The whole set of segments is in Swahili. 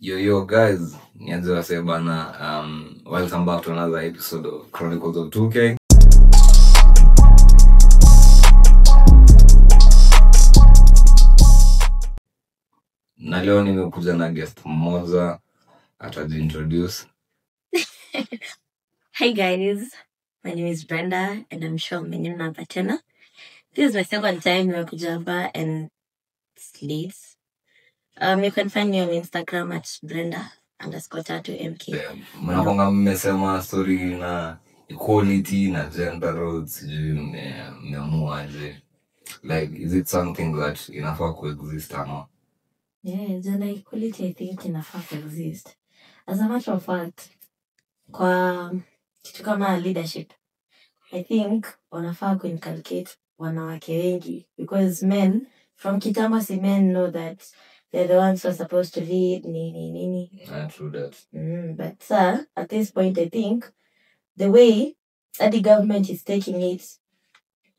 Yo yo guys, nianze wasee bana. Welcome back to another episode of Chronicles of 2K. Na leo nimekuja na guest mmoja atajiintroduce. Hi guys, my name is Brenda and I'm sure mmeniona hapa tena. This is my second time nimekuja hapa and it's late. You can find me on Instagram at Brenda_tatu MK. Mnakwanga mmesema story na equality na gender roles, sijui mmeamuaje. Like, is it something that inafaa kuexist ama? Yeah, gender equality I think inafaa kuexist. As a matter of fact, kwa kitu kama leadership, I think wanafaa kuinculcate wanawake wengi because men from kitambo, si men know that they're the ones who are supposed to lead nini nini. Yeah, true that. But sir, at this point I think the way that the government is taking it,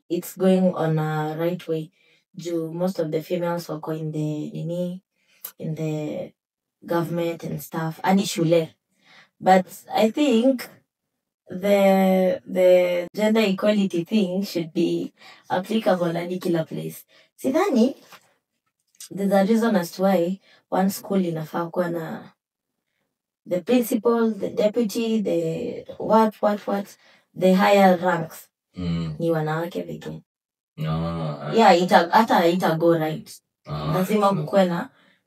it's going on a right way. Juu most of the females wako in the nini, in the government and stuff, ani shule. But I think the gender equality thing should be applicable hadi kila place. Sidhani there's a reason as to why one school inafaa kuwa na the principal, the deputy, the what what what, the higher ranks ni wanawake pekee. Yeah, hata ita go right. Lazima kukuwe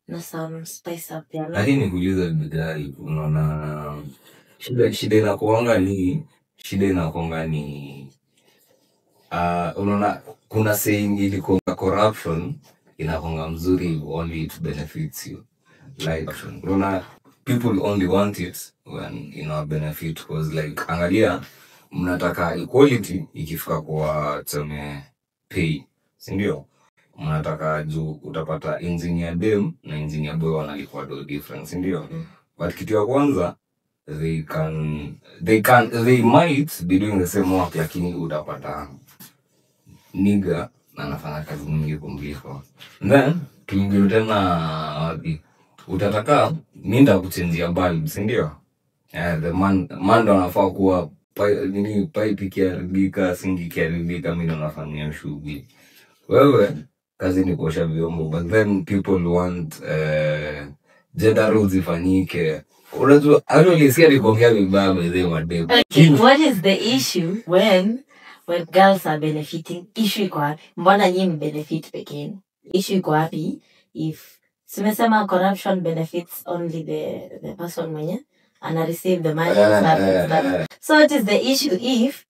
na some spice up there. Lakini nikuulize bidai, unaona shida inakuanga ni unaona kuna saying ilikuwa corruption inakuanga mzuri only it benefits you. Like, unaona, people only want it when ina benefit, 'cause like, angalia, mnataka equality ikifika kwa, tuseme, pay, sindio? Mnataka juu utapata engineer dem na engineer boy wanalipwa do different, sindio? Mm. But kitu ya kwanza, they might be doing the same work, lakini utapata nigga na anafanya kazi mingi kumliko. Then tuingie tena wapi? Utataka mi nitakuchenjia bulb, sindio? Yeah, the man ndo anafaa kuwa nini, pipe ikiharibika, sink ikiharibika, mi ndo nafanyia shughuli. Wewe kazi ni kuosha vyombo. But then people want gender roles ifanyike. Unajua, actually si ati kuongea vibaya by the way, madem. Okay, what is the issue when girls are benefiting? Issue iko wapi? Mbona nyinyi mbenefit peke yenu? Issue iko wapi if simesema corruption benefits only the person mwenye ana receive the money and stuff and stuff. So what is the issue if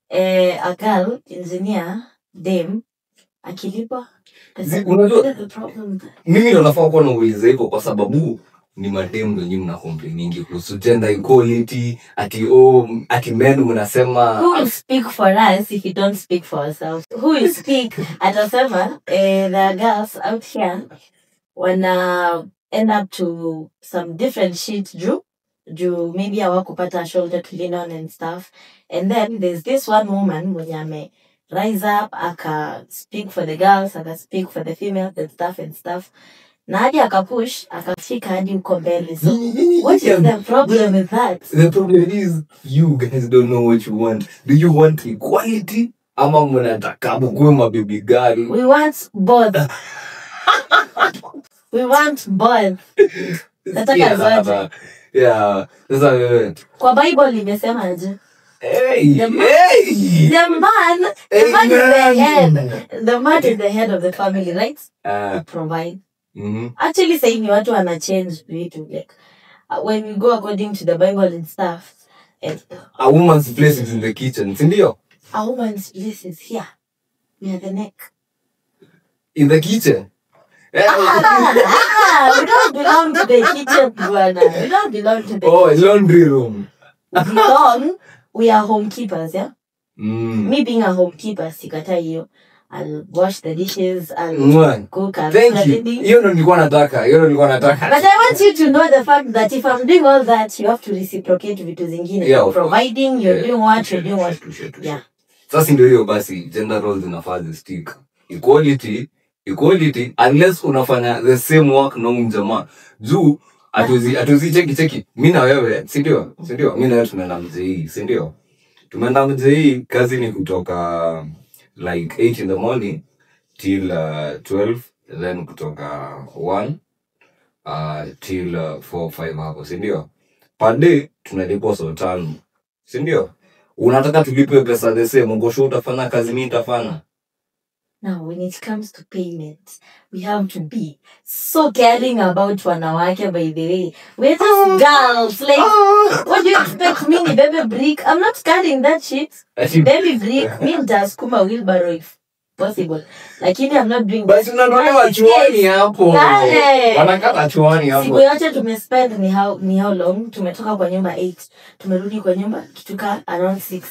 a girl engineer dem akilipwa pesa? Unajua What is the problem? Mimi ndo nafaa kuwa nauliza hivyo kwa sababu ni madem ndo nyinyi mna complainingi kuhusu gender equality, ati oh, ati men mnasema. Who will speak for us if we don't speak for ourselves? Who will speak? Atasema there are girls out here wana end up to some different shit juu maybe hawakupata shoulder to lean on and stuff. And then there's this one woman mwenye ame rise up, aka speak for the girls, aka speak for the females and stuff and stuff, na hadi akapush akafika hadi huko mbele. So what is the problem with that? The problem is you guys don't know what you want. Do you want equality ama mnataka mkuwe mababy girl? We want both. We want both. Nataka zote. Yeah. Sasa wewe. Kwa Bible imesema aje? Hey, hey! The man is the Amen. head. The man is the head of the family, right? Provide. Actually, saying watu wana change vitu, like when we go according to the Bible and stuff, and A woman's place is in the kitchen, si ndio? A woman's place is here. We are the neck. In the kitchen. Eh, Ah, we don't belong to the kitchen, bwana. We don't belong to the Oh, laundry room. Belong. We are homekeepers, yeah? Mm. Me being a homekeeper, sikatai hiyo. I'll wash the dishes, I'll Mwah. cook, I'll Thank do you. everything. Hiyo ndo nilikuwa nataka. Hiyo ndo nilikuwa nataka. But I want you to know the fact that if I'm doing all that, you have to reciprocate vitu zingine. Yeah, of course. Providing, you're doing what, you're doing what. Touche, touche. Yeah. Sasa ndio hiyo basi, gender roles zinafaa zistick. Equality, equality unless unafanya the same work na huyu mjamaa. Juu Atuzi cheki cheki. Mimi na wewe, si ndio? Si ndio? Mimi na wewe tumeenda mjei, si ndio? Tumeenda mjei, kazi ni kutoka like 8 in the morning till 12, then kutoka 1 till 4 5 hapo, si ndio? Per day tunalipwa so 5, si ndio? Unataka tulipe pesa the same, uko sure utafanya kazi, mimi nitafanya? Now, when it comes to payment, we have to be so caring about wanawake, by the way. We're just girls. Like, what do you expect me, ni bebe brick? I'm not carrying that shit. Baby brick, mi nitasukuma wheelbarrow if possible. Lakini I'm not doing Basi unatolewa chuoni hapo. Pale. Wanakata chuoni hapo. Siku yote tumespend ni how long? Tumetoka kwa nyumba 8. Tumerudi kwa nyumba kituka around 6.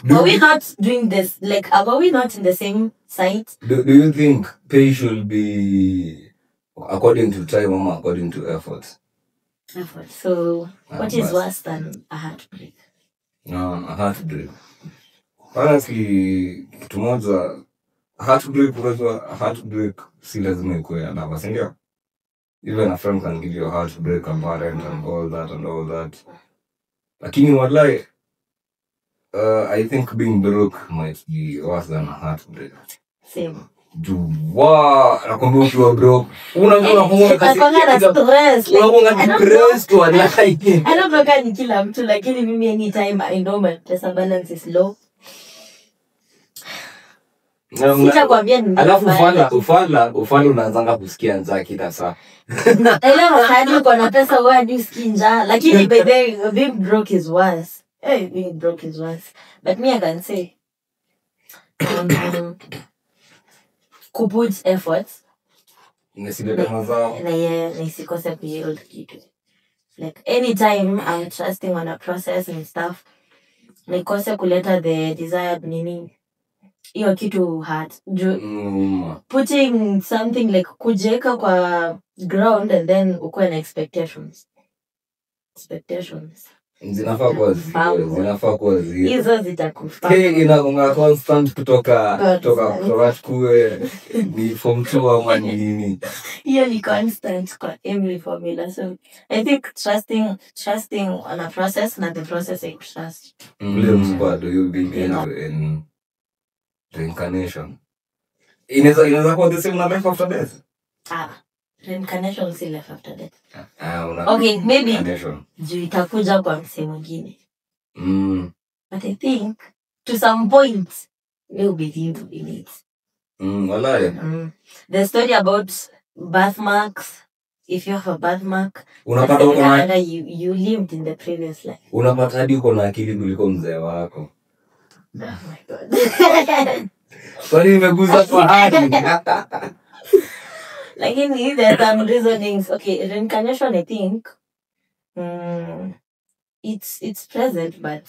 Were we not doing this? Like, were we not in the same site? Do you think pay should be according to time or according to effort? Effort. So, what is Basi. Worse than a heartbreak? No, a heartbreak. Honestly, kitu moja, heartbreak, unajua heartbreak si lazima ikuwe ya love, si ndio? Even a friend can give you a heartbreak, a parent and all that and all that. Lakini wallahi, I think being broke might be worse than a heartbreak. Same. Juu wa nakwambia ukiwa broke, unajua unakuwa Nakuanga na stress. Like, unakuwa I don't know. depressed wallahi. I don't know kama ni kila mtu, lakini mimi anytime I know my pesa balance is low. Sitakwambia ni Alafu mbaya, ufala lakini- ufala unaanzanga kusikia njaa kila saa. Elewa hadi uko na pesa wewe hadi usikii njaa, lakini by the way, being broke is worse. Hey, being broke is worse. But me, I can say kuput effort Nisilete mazao. Na ye na isikose kuyield kitu. Like, anytime I'm trusting on a process and stuff, nikose kuleta the desired nini, hiyo kitu hurt juu putting something like kujiweka kwa ground and then ukuwe na expectations Zinafaa kuwa zero, zinafaa kuwa zero. Hizo zitakufa. K inagonga constant kutoka kutoka Constant. kutoka chukue ni form 2 ama ni nini. Hiyo ni constant kwa every formula. So I think trusting on a process na the process I trust. Ule mspa, do you believe in reincarnation? Inaweza kuwa the same na life after death. Ah, reincarnation si life after death. Ah, una Okay, maybe reincarnation. Juu itakuja kwa msee mwingine. But I think to some point we'll believe in it. Walai. The story about birthmarks, if you have a birthmark, Unapata uko na inasemekanaga you lived in the previous life. Unapata hadi uko na akili kuliko mzee wako. Oh my God. Kwani nimeguza kwa hadi? Lakini there are some reasonings. Okay, reincarnation, I think it's present, but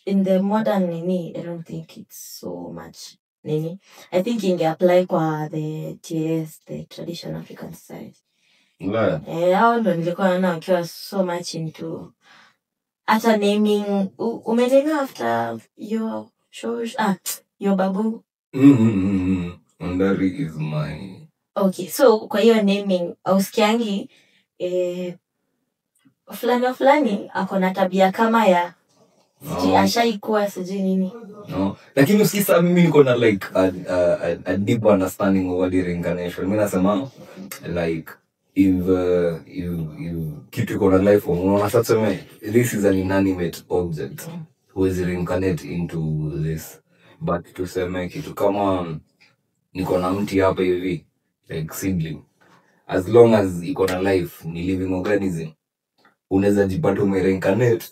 in the modern nini, I don't think it's so much nini. I think inge apply kwa the TAS, the Traditional African Society. Walai. Eh, hao ndo nilikuwa naona wakiwa so much into hata naming umetenga after your shosh, ah, your babu. Ondari is my Okay, so kwa hiyo naming ausikiangi fulani wa fulani ako na tabia kama ya sijui No. ashaikuwa sijui nini. No. Lakini usikisa mimi niko na like a deep understanding of what reincarnation. Mimi nasema like if kitu iko na life form, unaona sasa tuseme this is an inanimate object. Huwezi reincarnate into this. But tuseme kitu kama niko na mti hapa hivi like seedling. As long as iko na life, ni living organism. Unaweza jipata umereincarnate.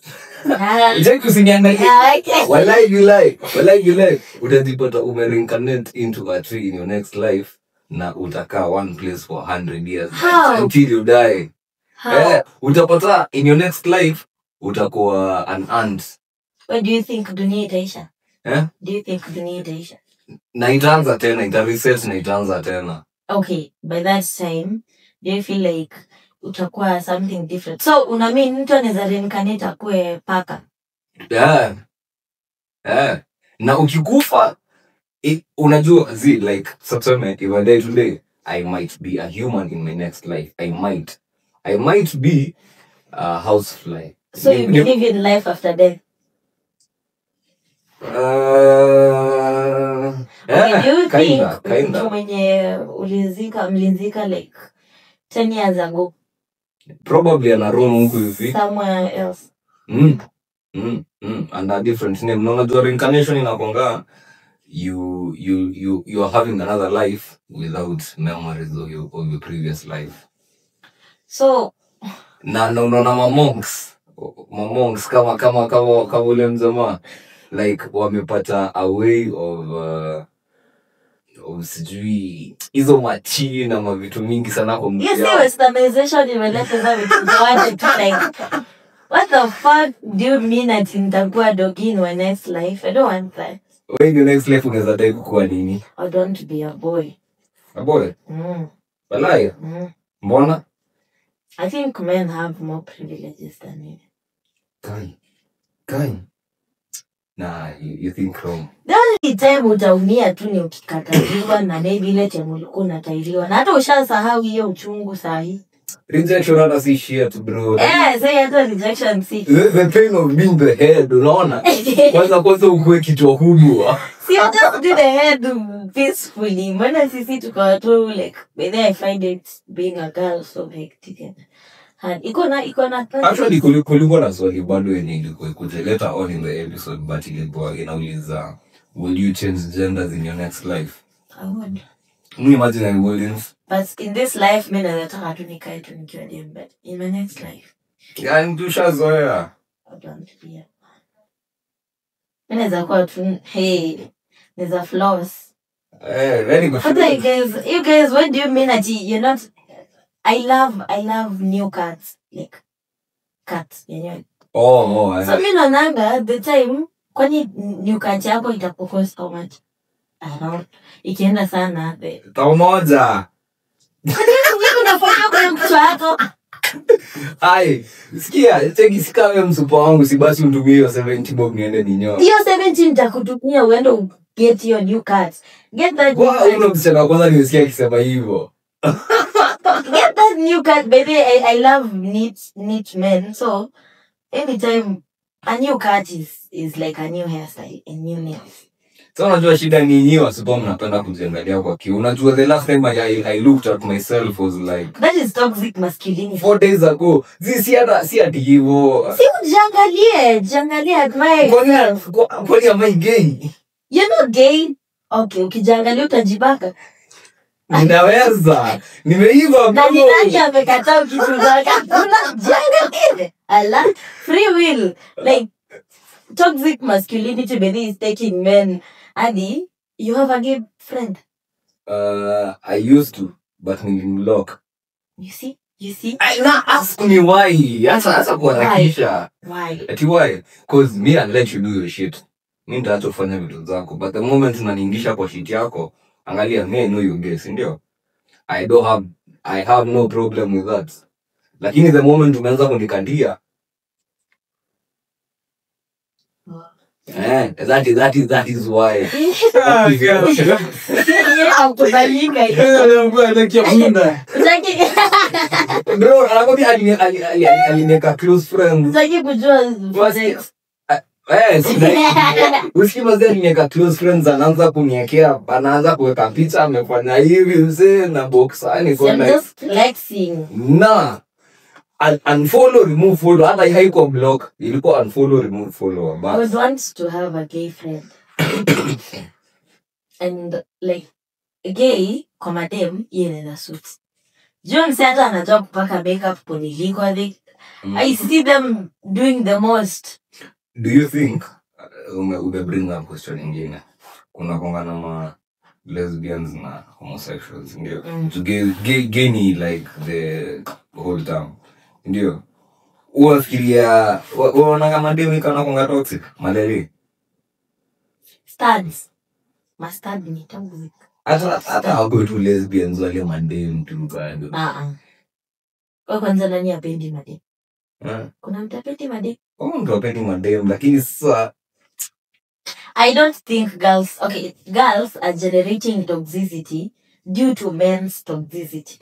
Ujai usiniangalie. Ah, okay. Walai bilai, walai bilai. Utajipata umereincarnate into a tree in your next life na utakaa one place for 100 years How? until you die. How? Eh, utapata in your next life utakuwa an ant. When do you think dunia itaisha? Eh? Do you think dunia itaisha? Na itaanza tena, ita reset na itaanza tena. Okay, by that time, do you feel like utakuwa something different? So una mean mtu anaweza reincarnate akuwe paka? Yeah. Yeah. Na ukikufa unajua zi like so tuseme if I die today I might be a human in my next life. I might. I might be a housefly. So you believe in life after death? Okay, do you think Kinda. mtu mwenye mlizika like 10 years ago Probably ana room huku hivi somewhere else? Under a different name. Na unajua reincarnation inakuanga you are having another life without memories of your previous life. So Na unaona mamonks kama ule mjamaa like wamepata a way of sijui hizo machi na mavitu mingi sana kwa You see, westernization imeleta hizo vitu zote tu, like what the fuck do you mean ati nitakuwa doggy in my next life? I don't want that. Wewe in your next life unaweza dai kukuwa nini? I don't want to be a boy. A boy? Walai? Mbona? I think men have more privileges than women. Kai. Nah, you think wrong. The only time utaumia tu ni ukikataliwa na maybe ile time ulikuwa unatairiwa. Na hata ushasahau hiyo uchungu sahi. Rejection hata si shit, bro. Say hata rejection si. The pain of being the head, unaona? Kwanza ukue kichwa kubwa. Si you just do the head peacefully. Mbona sisi tuko tu like, by the way, I find it being a girl so hectic. And iko na Actually, kulikuwa na swali bado yenye ilikuwa ikuja later on in the episode, but ilikuwa inauliza, will you change genders in your next life? I would. Me imagine I wouldn't. But in this life, mi naweza tu nikae tu nikiwa dem, but in my next life, Yani tushazoea. I don't be a man. Mi naweza kuwa tu, hey, naweza floss. Very good. Hata you guys, what do you mean ati you're not? I love new cats, like cats yenyewe. Oh, So mi naonanga the time, kwani new cat yako itakucost how much? I don't. Ikienda sana the Tao moja. Wewe unafanya kwa mtoto wako. Ai, sikia, cheki sika wewe msupa wangu, si basi unitumie hiyo 70 bob niende ninyoe. Hiyo 70 nitakutumia uende get your new cat. Get that new Wow, cat. ule msichana wa kwanza nimesikia akisema hivyo. Get that new cat, baby. I love neat men. So anytime a new cat is like a new hairstyle, a new nails. So unajua shida ni nyinyi wasipo mnapenda kujiangalia kwa kioo. Unajua the last time I looked at myself was like that is toxic masculinity. 4 days ago. Si ati hivyo. Si ujiangalie, jiangalie admire. Kwani am I gay? You're not gay. Okay, ukijiangalia utajibaka. Ninaweza. Nimeiva. Na ni nani amekataa ukijibaka? Unajiangalia. Ala, free will. Like toxic masculinity baby is taking men. Adi, you have a gay friend? I used to, but nilimlock. You see? You see? Na ask me why. Hasa kuharakisha. Why? Ati why? Cause me I let you do your shit. Mimi nitaacha kufanya vitu zako, but the moment unaniingisha kwa shit yako, angalia me I know you gay, si ndio? I have no problem with that. Lakini the moment umeanza kunikandia, that is why. Bro, anakwambia aliniweka close friends. Sitaki kujua. Usikii mazee aliniweka close friends, anaanza kuniwekea, anaanza kuweka picha, amefanya hivi mzee na boxer, niko I'm like just flexing. Na unfollow, remove follow, hata haikuwa block, ilikuwa unfollow, remove follow. I would want to have a gay friend. And like gay kwa madem yeye na suits. Juu mse hata anajua kupaka makeup kuniliko. I see them doing the most. Do you think ume bring up question nyingine? Kuna kongana ma lesbians na homosexuals, ndio? So gay ni like the whole term. Ndio. Unafikiria unaona kama demu kana konga toxic maleli? Studs. Mustard ni toxic. Hata hako tu lesbians wale mademu tu bado. Kwa kwanza nani apendi mademu? Kuna mtu apendi mademu? Oh, mtu apendi mademu, lakini sasa I don't think girls are generating toxicity due to men's toxicity.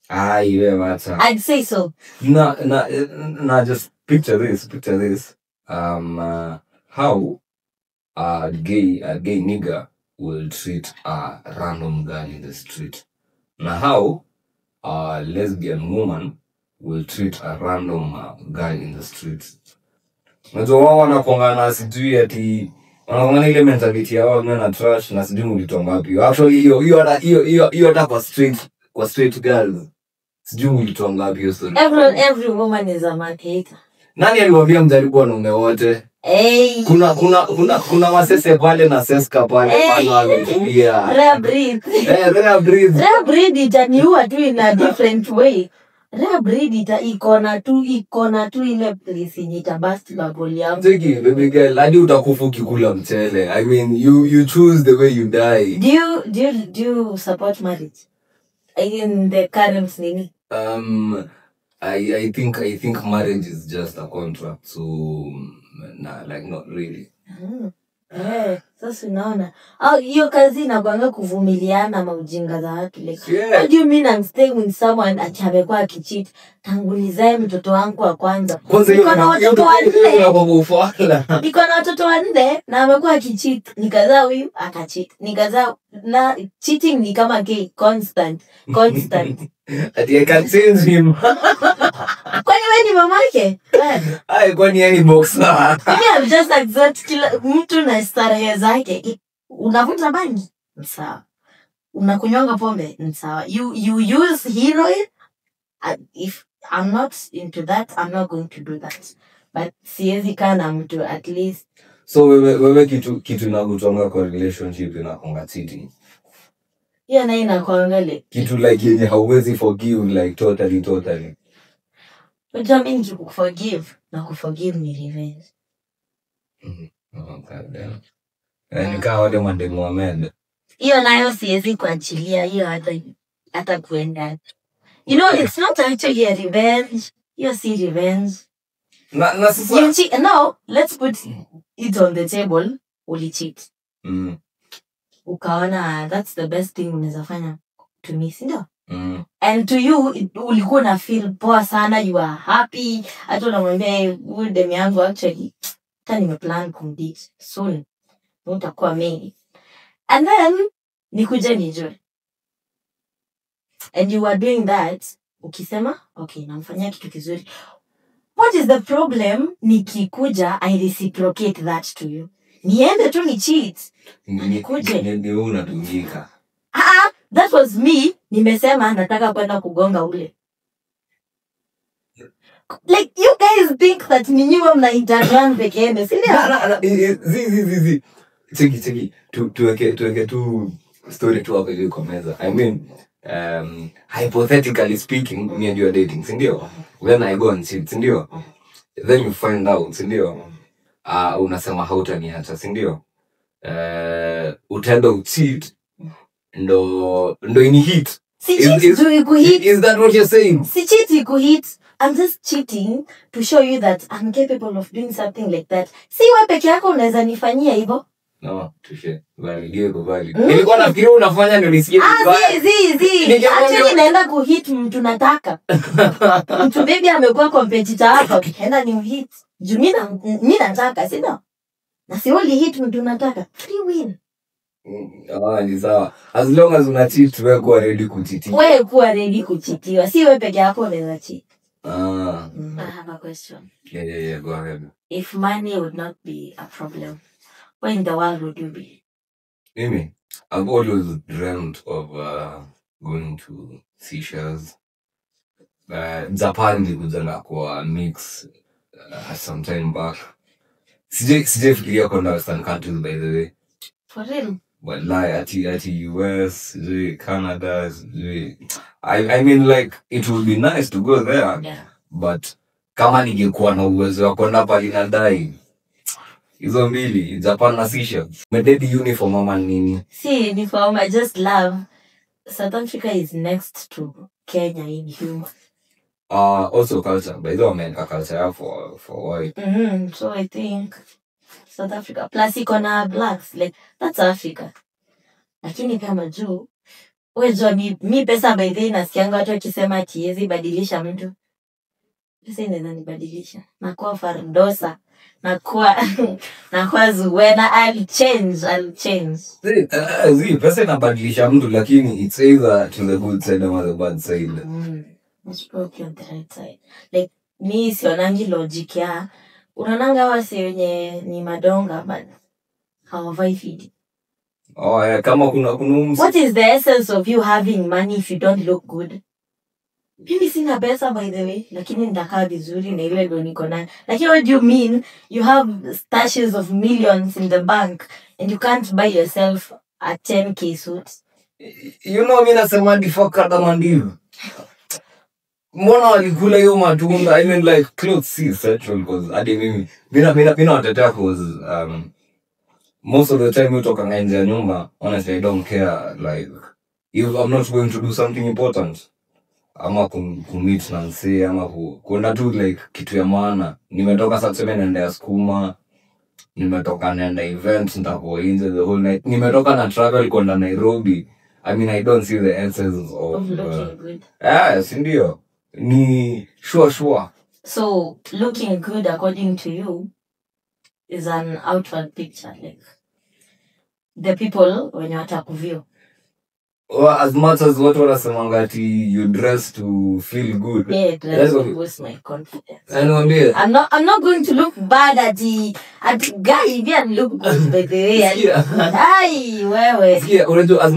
Ai, wewe wacha. I'd say so. Na just picture this, picture this. How a gay nigga will treat a random girl in the street. Na how a lesbian woman will treat a random guy in the street. Unajua wao wanakuanga na sijui ati wanakuanga na ile mentality ya wao na trash na sijui mlitoa wapi. Actually hiyo hata hiyo hata kwa straight girls. Sijui mlitoa ngapi hiyo story. Every woman is a man hater. Nani aliwaambia mjaribu wanaume wote? Hey. Kuna masese pale na seska pale Eh. pale wametulia. Rare breed. Eh, rare breed. Rare breed itaniua tu in a different way. Rare breed ita iko na tu ile place yenye itabust bubble yangu. Cheki, baby girl, hadi utakufa ukikula mchele. I mean, you choose the way you die. Do you support marriage? In the current nini? I think marriage is just a contract, so nah, like not really. Eh, sasa unaona. Au hiyo kazi inakuanga kuvumiliana maujinga za watu, like what do you mean I'm staying with someone ati amekuwa akicheat tangu nizae mtoto wangu wa kwanza? Kwanza hiyo Niko na hiyo watoto wanne. inakuwa ufala. Niko na watoto wanne na amekuwa akicheat. Nikazaa huyu akacheat. Nikazaa, na cheating ni kama gay, constant, constant. Ati I can change him. Kwani wewe ni mamake? Wewe. Ai, kwani yeye ni boxer? Mimi I've just accept kila mtu na starehe zake. Unavuta bangi? Ni sawa. Unakunywanga pombe? Ni sawa. You use heroin? If I'm not into that, I'm not going to do that. But siwezi kaa na mtu at least. So wewe kitu inakutonga kwa relationship inakonga cheating? Hiyo nayo inakuanga like Kitu like yenye hauwezi forgive, like totally totally. Unajua mimi nikikuforgive na kuforgive ni revenge. Oh, God damn. Eh, ni kaa wale mademu wa med. Hiyo nayo siwezi kuachilia hiyo hata kuenda. It's not actually a revenge. Hiyo si revenge. Na sasa You cheat. No, let's put it on the table. Ulicheat. Ukaona that's the best thing unaweza fanya to me, si ndio? Mm. And to you, ulikuwa una feel poa sana, you are happy. Hata unamwambia, "Hey, huyu demu yangu actually hata nimeplan kumdate soon. Utakuwa mimi." And then nikuje nijue. And you are doing that ukisema, "Okay, namfanyia kitu kizuri." What is the problem nikikuja I reciprocate that to you? Niende tu ni cheat. Nikuje. Ni wewe unatumika. Ah, that was me. Nimesema nataka kwenda kugonga ule. Like you guys think that ni nyinyi mna interrun peke yenu, si ndio? Na, zi zi zi zi. Cheki cheki. Tuweke tu story tu hapo hivi kwa meza. I mean, hypothetically speaking, me and you are dating, si ndio? Then I go and cheat, si ndio? Then you find out, si ndio? Unasema hautaniacha, si ndio? Utaenda ucheat ndo ini hit. Si cheat tu ikuhit. Is that what you're saying? Si cheat ikuhit. I'm just cheating to show you that I'm capable of doing something like that. Si wewe peke yako unaweza nifanyia hivyo. No, touche. Valid, hiyo iko valid. Nilikuwa nafikiria unafanya ndio nisikie Ah, vibaya. zi, zi, zi. Actually naenda kuhit mtu nataka. Mtu maybe amekuwa competitor hapa, enda ni mhit. Juu mimi nataka, si ndio? Na si only hit mtu nataka. Free win. Ah, ni sawa. As long as una cheat, wewe kuwa ready kucheat. Wewe kuwa ready kucheatiwa. Si wewe peke yako unaweza cheat. Ah, I have a question. Yeah, go ahead. If money would not be a problem, where in the world would you be? Mimi, I've always dreamt of going to Seychelles. Japan nilikuja kwa mix some time back. Sijaifikiria kwenda Western countries, by the way. For real? Wallahi, ati US, sijui Canada, sijui. I mean, like it would be nice to go there, but kama ningekuwa na uwezo wa kwenda pali nadai hizo mbili, Japan na Seychelles. Mededi uniform ama nini? See, uniform, I just love South Africa is next to Kenya in humor. Also culture. By the way, wameenda culture yao for a while. So I think South Africa. Plus iko na blacks, like that's Africa. Lakini kama juu Wejua mi pesa by the way nasikianga watu wakisema ati haiwezi badilisha mtu. Pesa inaweza nibadilisha. Nakuwa Fardosa. Nakuwa Zuwena. I'll change. I'll change. Zi, pesa inabadilisha mtu lakini it's either to the good side or the bad side. It's probably on the right side. Like mi sionangi logic ya unaonanga wase wenye ni madonga but hawavai fiti. Oh, yeah, kama kuna What is the essence of you having money if you don't look good? Mimi sina pesa by the way, lakini nitakaa vizuri na ile ndo niko nayo. Lakini what do you mean you have stashes of millions in the bank and you can't buy yourself a 10K suit? You know mi nasema hadi fuck Adam and Eve. Mbona walikula hiyo matunda? I mean like clothes si essential because hadi mimi mina watetea cause most of the time utokanga nje ya nyumba, honestly I don't care like if I'm not going to do something important ama kumeet na msee ama kuenda tu like kitu ya maana. Nimetoka sasa tuseme naenda ya skuma, nimetoka naenda event, nitakuwa nje the whole night. Nimetoka na travel kwenda Nairobi. I mean I don't see the essence of, Of looking good. Si ndio? Ni sure. So looking good according to you is an outward picture, like the people wenye watakuview. Well, as much as watu wanasemanga ati you dress to feel good. Yeah, dress That's to okay. boost my confidence. Aniambie. I'm not going to look bad at the at guy me and look good by the way. Sikia. Ai wewe. Sikia, unajua as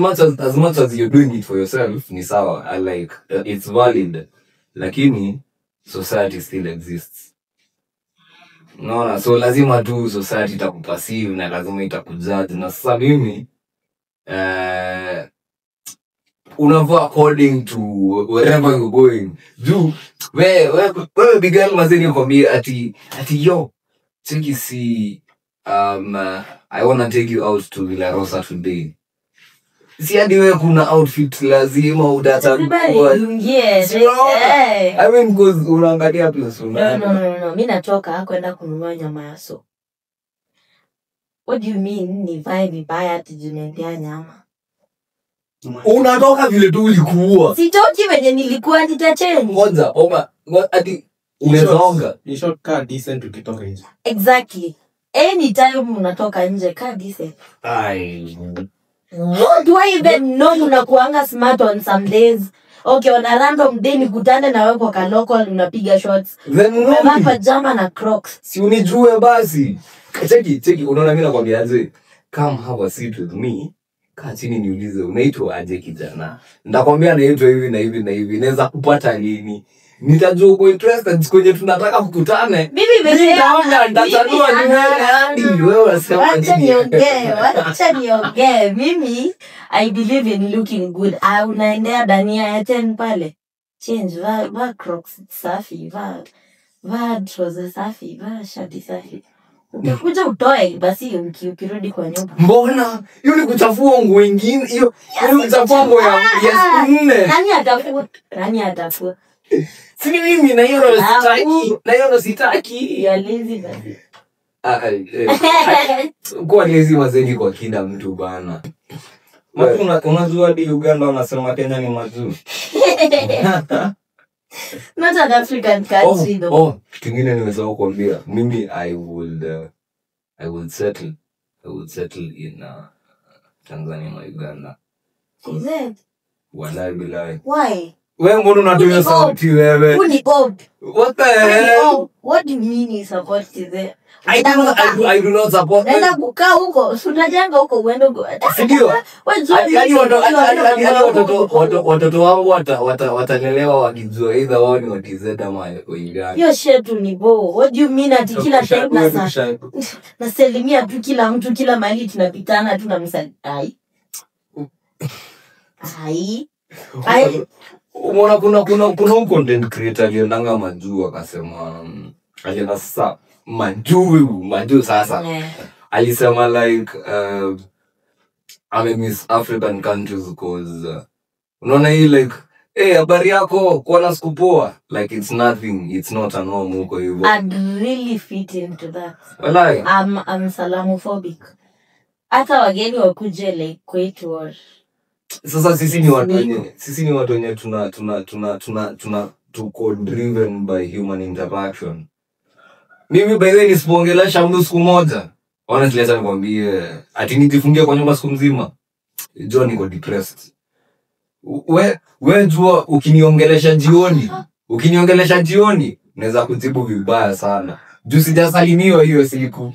much as you're doing it for yourself ni sawa. I like it's valid. Lakini society still exists. Unaona, so lazima tu society itakuperceive na lazima itakujudge. Na sasa mimi unavaa according to wherever you're going. Juu wewe big girl mazee nikwambie ati yo cheki si I wanna take you out to Villa Rosa today. Si hadi wewe kuna outfit lazima utachagua. Ingie. Si unaona? I mean cause unaangalia plus unaona. No. Mimi natoka kwenda kununua nyama ya so. What do you mean nivae vibaya ati juu naendea nyama? Unatoka vile tu ulikuwa. Sitoki venye nilikuwa, nitachange. Ngoja, oma, ati unaweza In short, kaa decent ukitoka nje. Exactly. Anytime unatoka nje, kaa decent. Ai. What do I even know unakuanga smart on some days? Okay, on a random day nikutane na wewe kwa ka local unapiga shots. Then Umevaa no. pajama na Crocs. Si unijue basi. Cheki, unaona mimi nakwambia aje? Come have a seat with me. Kaa chini niulize unaitwa aje kijana. Nitakwambia naitwa hivi na hivi na hivi. Naweza kupata lini? Nitajua uko interested kwenye tunataka kukutane. Mimi peke Nitaona, nitachanua Mimi, ni wewe hadi wewe unasema Wacha nini? niongee. Mimi I believe in looking good. Unaendea dania ya 10 pale. Change, vaa Crocs safi, vaa trouser safi, vaa shati safi. Utakuja utoe basi ukirudi kwa nyumba. Mbona? Hiyo ni kuchafua nguo ingine, hiyo ni kuchafua nguo ya siku 4. Nani atafua? Nani atafua? Si ni mimi na hiyo ndo sitaki. Na hiyo ndo sitaki. You are lazy basi. Kuwa lazy wazeni kwa kila mtu bana. Unajua hadi Uganda wanasema Kenya ni majuu. Not an African country though. Kitu kingine nimesahau kuambia. Mimi I would settle. I would settle in Tanzania na Uganda. Is it? Walai bilai. Why? Wewe mbona unatumia sauti wewe? Who ni Bob? What the hell? What do you mean you support it? I do not support. Naenda kukaa huko, si unajenga huko uende huko. Si ndio? Hadi watoto wangu watalelewa wakijua either wao ni wa TZ ama wa Uganda. Hiyo shit ni bo. What do you mean ati kila time nasalimia tu kila mtu kila mahali tunapitana tu namsalimia. Ai. Ai. Ai. Umeona kuna content creator aliendanga majuu akasema alienda sasa majuu sasa. Yeah. Alisema like I miss African countries because unaona hii like hey, habari yako kuona siku poa, like it's nothing, it's not a norm huko hivyo. I'd really fit into that. Walai. I'm salamophobic. Hata wageni wakuje like kwetu or Sasa sisi ni watu wenye, sisi ni watu wenye tuna tuko driven by human interaction. Mimi by the way nisipoongelesha mtu siku moja, honestly acha nikwambie, ati nijifungie kwa nyumba siku mzima, jua niko depressed. We jua ukiniongelesha jioni, ukiniongelesha jioni naweza kujibu vibaya sana juu sijasalimiwa hiyo siku.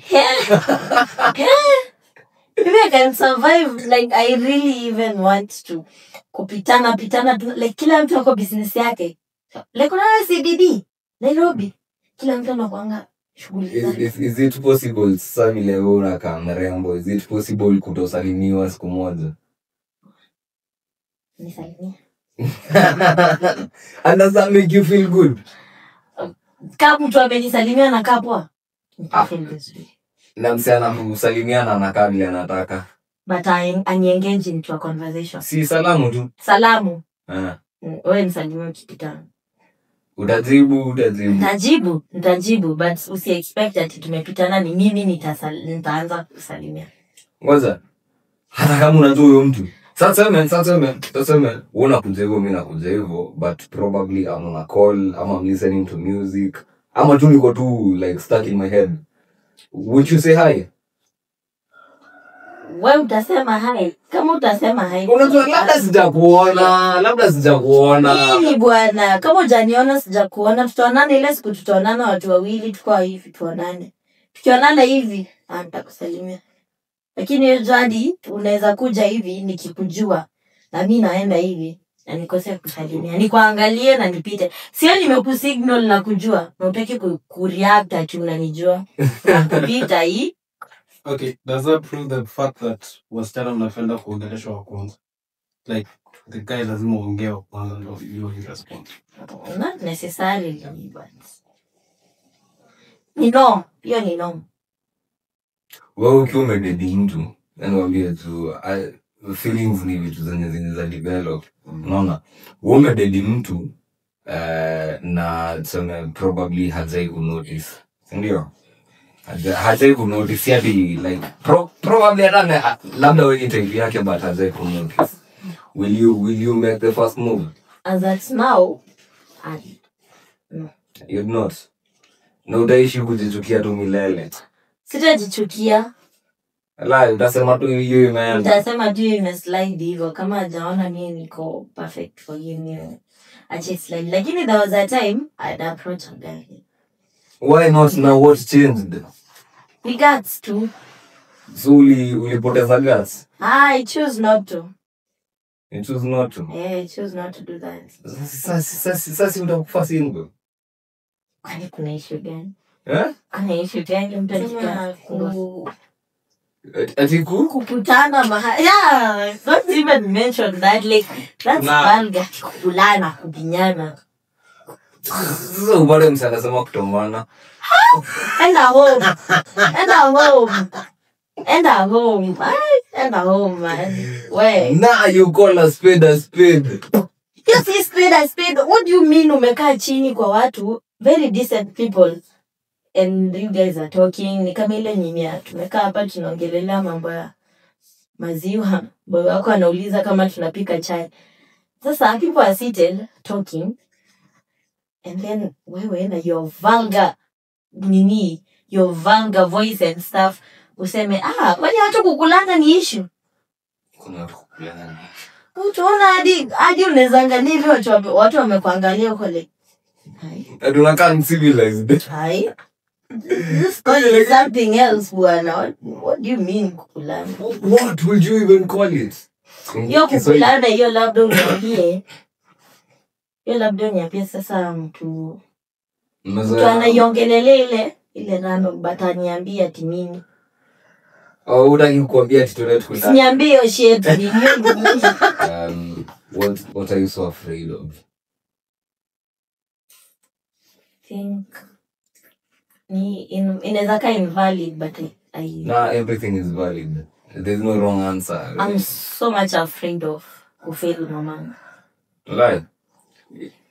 Maybe I can survive. Like I really even want to kupitana pitana tu, like kila mtu ako business yake. Like unaona CBD Nairobi, kila mtu anakuanga shughuli Is, zake. is it possible sasa vile wewe unakaa mrembo, is it possible kutosalimiwa siku moja? Nisalimie. And does that make you feel good? Kama mtu amenisalimia nakaa poa, nitafeel vizuri. Na msichana kusalimiana anakaa vile anataka. But I ani-engage into a conversation. Si salamu tu. Salamu. Ah. Wewe nisalimie ukipitana. Utajibu, utajibu. Nitajibu, nitajibu, but usi expect ati tumepitana ni mimi nitaanza kusalimia. Ngoja. Hata kama unajua huyo mtu. Sasa tuseme, wewe unakuja hivyo, mimi nakuja hivyo, but probably I'm on a call, ama I'm listening to music, ama tu niko tu like stuck in my head. Would you say hi? Wewe utasema hi. Kama utasema hi. Unajua labda sijakuona, labda sijakuona. Nini bwana? Kama hujaniona sijakuona, tutaonana ile siku tutaonana watu wawili tukua hivi tuonane. Tukionana hivi, nitakusalimia. Lakini hiyo jadi unaweza kuja hivi nikikujua na mimi naenda hivi na nikose kusalimia. Nikuangalie na nipite. Sio nimekusignal na kujua, na utaki kureact ati unanijua. Na kupita hii. Okay, does that prove the fact that wasichana mnapenda kuongeleshwa wa kwanza? Like the guy lazima uongee wa kwanza ndo hiyo ni response. Not necessarily, but ni norm. Hiyo ni norm. Wewe ukiwa umedate mtu, yani waambie tu feelings ni vitu zenye zinaweza develop. Unaona? Wewe umedate mtu na tuseme probably hajai kunotice. Si ndio? Hajai kunotice, si ati like probably hata labda wewe ni type yake but hajai kunotice. Will you make the first move? As at now, I, no. You'd not. Na utaishi kujichukia tu milele. Sitajichukia. La, utasema tu hiyo imeenda. Nitasema tu hiyo imeslide hivyo. Kama hajaona mimi niko perfect for him, hiyo ache slide. Lakini there was a time I'd approach a guy. Why not now? What changed? Ni guts tu. So ulipoteza guts? I choose not to. You choose not to. Yeah, I choose not to do that. Sasa utakufa single. Kwani kuna issue gani? Eh? Kuna issue gani mtu akikuwa single? Ati ku? Kukutana mahali. Yeah, don't even mention that. Like, that's vulgar. Kukulana, kubinyana. Sasa upate msee anasema kutombana. Enda home. Enda home. Enda home. Ay, enda home, man. We. Nah, you call a spade a spade. Hiyo si spade a spade. What do you mean umekaa chini kwa watu, very decent people, and you guys are talking? Ni kama ile nini ya tumekaa hapa tunaongelelea mambo ya maziwa. Boy wako anauliza kama tunapika chai. Sasa people are seated talking, and then wewe na your vulgar nini, your vulgar voice and stuff, useme kwani watu kukulana ni issue? Kuna watu kukulana ni Utaona hadi unaweza angalia hivi watu wamekuangalia uko like, "Hai." Ati unakaa uncivilized. Hai. This call is something else bwana. What do you mean kukulana? What would you even call it? Hiyo kukulana hiyo labda uniambie. Hiyo labda uniambie sasa mtu anaiongelelea ile random but aniambie ati mimi. Oh, hutaki kukuambia ati tuende tukulane. Usiniambie hiyo shit ni nini? What are you so afraid of? Think ni inaweza kaa invalid but I Nah, everything is valid. There's no wrong answer. I'm so much afraid of kufail mama. Like,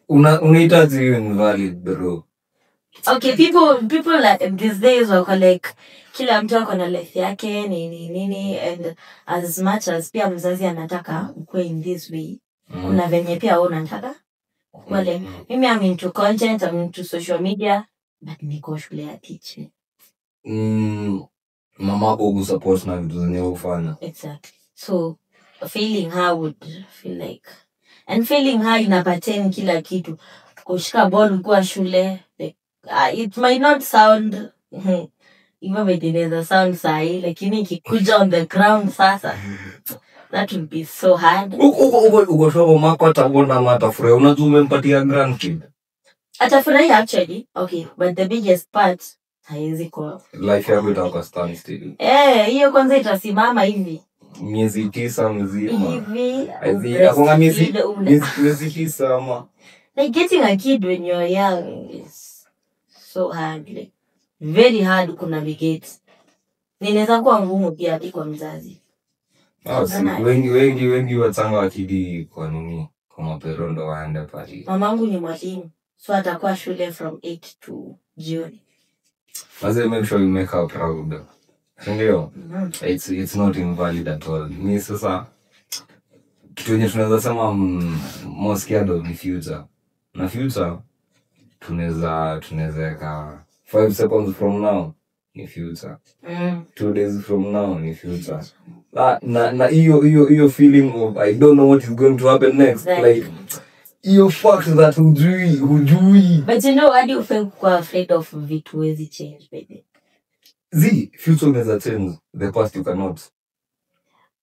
unahitaji hiyo invalid, bro. Okay, people like these days wako like kila mtu ako na life yake nini nini, and as much as pia mzazi anataka ukue in this way, kuna venye pia wewe unataka kuwa like, mimi I'm into content, I'm into social media, but niko shule ya teaching. Mamako kusupport na vitu zenye ufanya. Exactly. So failing her would feel like, and failing her ina pertain kila kitu. Kushika ball ukiwa shule, like, it might not sound hivyo vile inaweza sound sahi, lakini ikikuja on the ground sasa, that would be so hard. Uko sure mamako atakuona ama atafurahi? Unajua umempatia grandkid. Atafurahi actually. Okay, but the biggest part haiwezi kuwa. Life yako itakuwa standstill. Eh, hiyo kwanza itasimama hivi. Miezi 9 mzima. Hivi. Akonga miezi 9 ama. Like getting a kid when you're young is so hard. Like, very hard kunavigate. Ninaweza kuwa ngumu pia hadi kwa mzazi. Si, wengi wachanga wakidi kwa nini? Kwa mapero ndo waende pale. Mamangu ni mwalimu. So atakuwa shule from 8 to jioni. Maze, make sure you make her proud. Ndio. It's not invalid at all. Ni sasa kitu yenye tunaweza sema more scared of ni future. Na future tunaweza weka 5 seconds from now ni future. 2 days from now ni future. Na hiyo feeling of I don't know what is going to happen next. Exactly. Like hiyo fact that hujui. But you know, hadi ufe kuwa afraid of vitu huwezi change, baby. Z, future unaweza change, the past you cannot.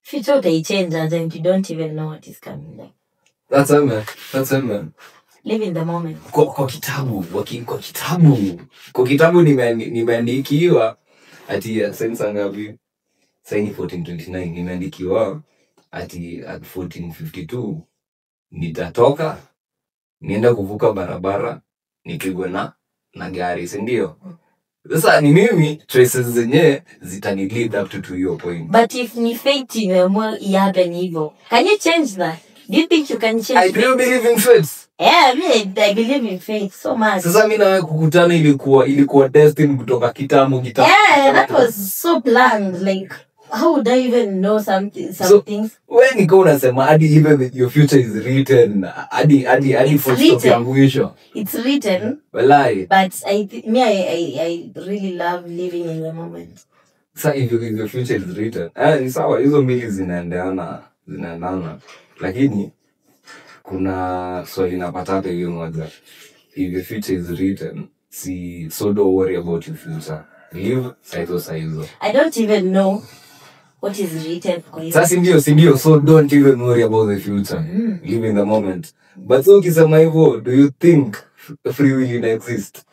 Future utaichange and you don't even know what is coming. Like, That's it, man. That's it, man. Live in the moment. Kwa kitabu, kwa kitabu nimeandikiwa ati sensa ngapi? Sasa ni 1429 nimeandikiwa ati at 1452 nitatoka nienda kuvuka barabara nipigwe na gari, si ndio? Sasa ni mimi choices zenye zitani lead up to your point. But if ni fate imeamua ihappen hivyo, can you change that? Do you think you can change I do believe in fate. Yeah, me, I believe in fate so much. Sasa mimi na wewe kukutana ilikuwa destined kutoka kitambo. Yeah, that was so planned. Like, how would I even know some things? Wewe niko unasema hadi even your future is written. Hadi full stop ya mwisho. It's written. Walai. But I really love living in the moment. Sasa if your future is written, ni sawa, hizo mbili zinaendana. Lakini kuna swali napata hapa hiyo moja. If your future is written, see, so don't worry about your future. Live saizo. I don't even know what is written for you. Sasa ndio, so don't even worry about the future. Live in the moment. But so ukisema hivyo, do you think free will ina exist?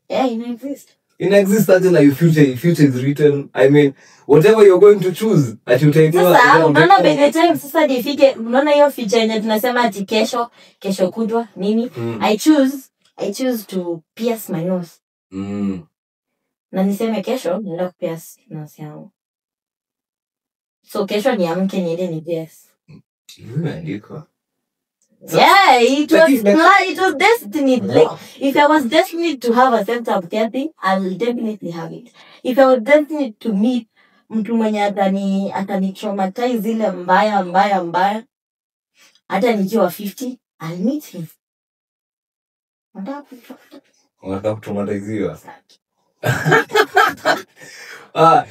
Yeah, it exists. It exists until your future is written. I mean, whatever you're going to choose, that you take. Sasa, unaona by the time sasa nifike, unaona hiyo future yenye tunasema ati kesho kutwa nini? I choose to pierce my nose. Na niseme kesho naenda kupierce nose yangu. So kesho niamke niende ni pierce. Imeandikwa. Yeah, it was destined. Like, if I was destined to have a center of therapy, I'll definitely have it. If I was destined to meet mtu mwenye atani traumatize ile mbaya, hata nikiwa 50, I'll meet him. Unataka kutraumatiziwa?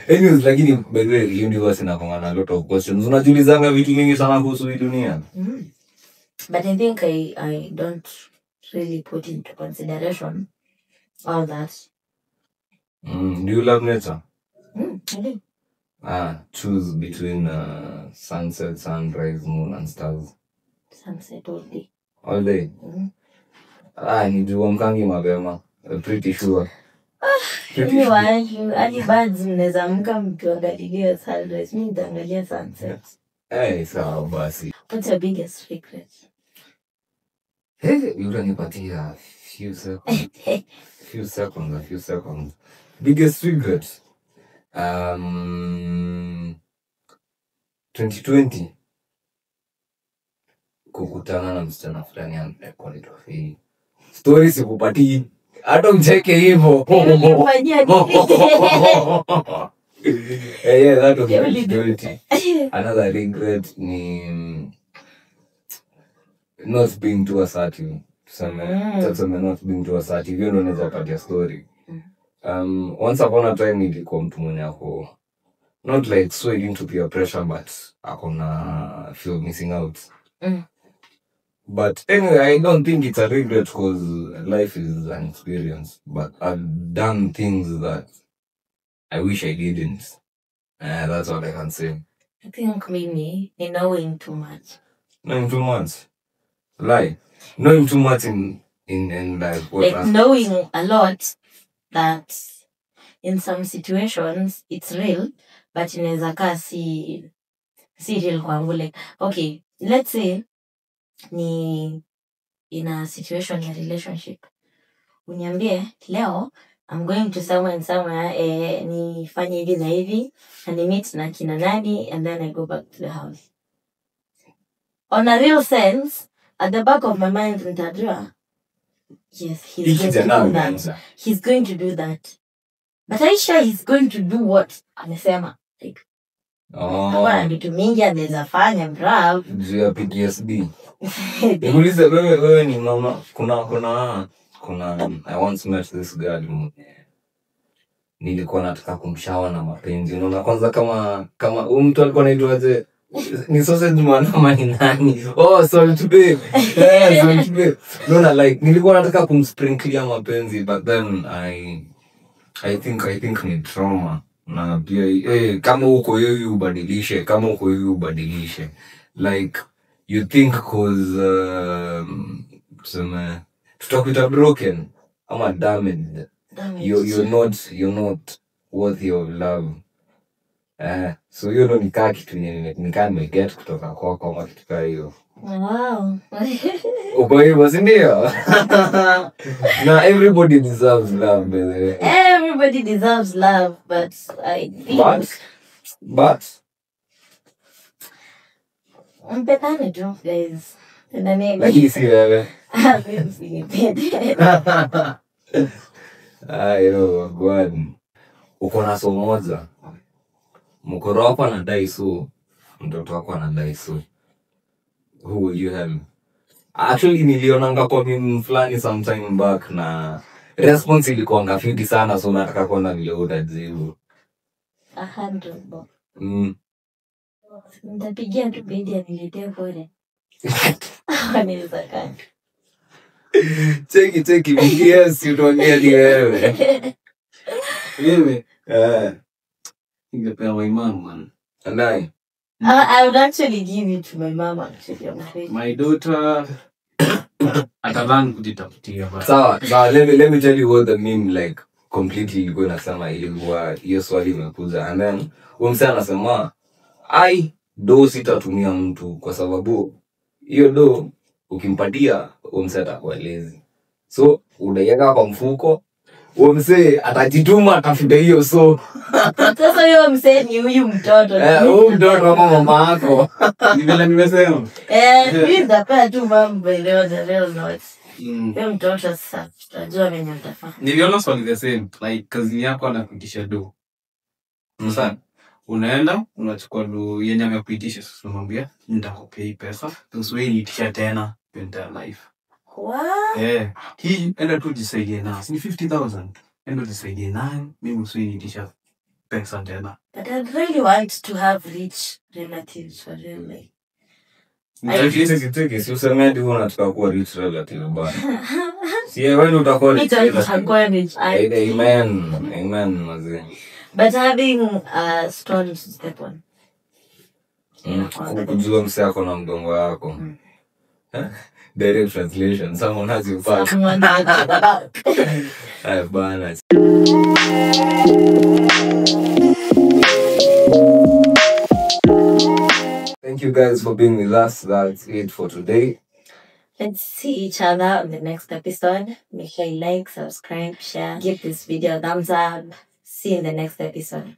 Anyways, lakini by the way, universe inakuwa na lot of questions. Unajiulizanga vitu mingi sana kuhusu hii dunia. But I think I don't really put into consideration all that. Do you love nature? I do. Choose between sunset, sunrise, moon, and stars. Sunset all day. All day? Nijua mkangi mapema. I'm pretty sure. Early birds mnaweza amka mkiangalilia sunrise. Mimi nitaangalia sunset. Eh, sawa basi. What's your biggest regret? Hey, utanipatia few seconds. Few seconds. Biggest regret? 2020 kukutana na msichana fulani alikuwa anaitwa Faye. Story sikupatii. Hata mcheke hivyo. Ulifanyia nini? Yeah, that was Yeah, very uli- dirty. Another regret ni not being too assertive. Tuseme, tuseme not being too assertive. Hiyo ndio naweza patia story. Once upon a time nilikuwa mtu mwenye ako not like so into peer pressure, but ako na feel missing out. But anyway, I don't think it's a regret because life is an experience. But I've done things that I wish I didn't. That's all I can say. I think mimi ni knowing too much. Knowing too much. Lie. Knowing too much in like what Like aspect? knowing a lot that in some situations it's real, but inaweza kaa si real kwangu. Like, okay, let's say ni in a situation ya relationship, uniambie leo I'm going to somewhere and somewhere, nifanye hivi na hivi na ni meet na kina nani, and then I go back to the house. On a real sense, at the back of my mind nitajua, yes, he's Hii going to kijana do that. ameanza. He's going to do that, but Aisha is going to do what amesema, like, Oh, oh, vitu mingi anaweza fanya, bruv. Juu ya PTSD. Nikuulize wewe ni mama, kuna I once met this girl mwenye nilikuwa nataka kumshower na mapenzi. Unaona kwanza kama huyu mtu alikuwa anaitwaje? Ni sausage man ama ni nani? Oh, Salt Bae. Yeah, Salt Bae. Unaona, like nilikuwa nataka kumsprinklia mapenzi, but then I think ni trauma. Na pia kama uko hivi ubadilishe, kama uko hivi ubadilishe. Like you think 'cause tuseme tutakuita broken ama damaged. Damaged. You're not worthy of love. So hiyo ndo nikaa kitu yenye nikaa nimeget kutoka kwako ama kitu kaa hiyo. Wow. Uko hivyo, si ndio? Na everybody deserves love, by the way. Everybody deserves love, but I think But mpendane tu, guys. Pendaneni. Lakini si wewe. Mimi msinipende. Ayo, bwana. Uko na so moja. Mkoro wako anadai so, mtoto wako anadai so. Who will you have? Actually nilionanga kwa meme fulani sometime back na response ilikuwanga fiti sana, so nataka kuona vile utajibu. 100 bob. Nitapigia tu bidi aniletee pole. Wanaweza kaa. Cheki cheki BTS, utaongea ni wewe. Mimi Eh, ningepea my mom, man. Andai. I would actually give it to my mom, actually. I'm afraid. My daughter atalearn kujitafutia, but Sawa, sawa, let me tell you what the meme like completely ilikuwa inasema. Ilikuwa hiyo swali imekuja and then huyo msee anasema, ai, do sitatumia mtu kwa sababu hiyo do ukimpatia huyo msee atakuwa lazy. So unaiweka kwa mfuko, huyo msee atajituma atafute hiyo so. Sasa huyo msee ni huyu mtoto. Eh, huyu mtoto ama mama yako. Ni vile nimesema. Eh, mimi nitapea tu mom, by the way, the real notes. Huyo mtoto sasa tutajua venye mtafanya. Niliona swali the same, like cousin yako anakuitisha do. Sasa unaenda unachukua do yenye amekuitisha, sasa unamwambia nitakupea hii pesa, usiwahi niitisha tena your entire life. What? Eh, hii enda tu jisaidie nayo. Si ni 50,000. Enda jisaidie nayo, mimi usiwahi niitisha pesa tena. But I'd really want to have rich relatives for real. Like, Cheki cheki, si useme hadi wewe unataka kuwa rich relative bana. Si wewe ndio utakuwa rich relative. Nitakuwa rich aunt. Amen. Amen, mazee. But having a stone to step on. Kujua msee ako na mgongo yako. Direct translation. Someone has your back. Someone has your back. Ay, bana. Thank you guys for being with us. That's it for today. Let's see each other on the next episode. Make sure you like, subscribe, share, give this video a thumbs up. See you in the next episode.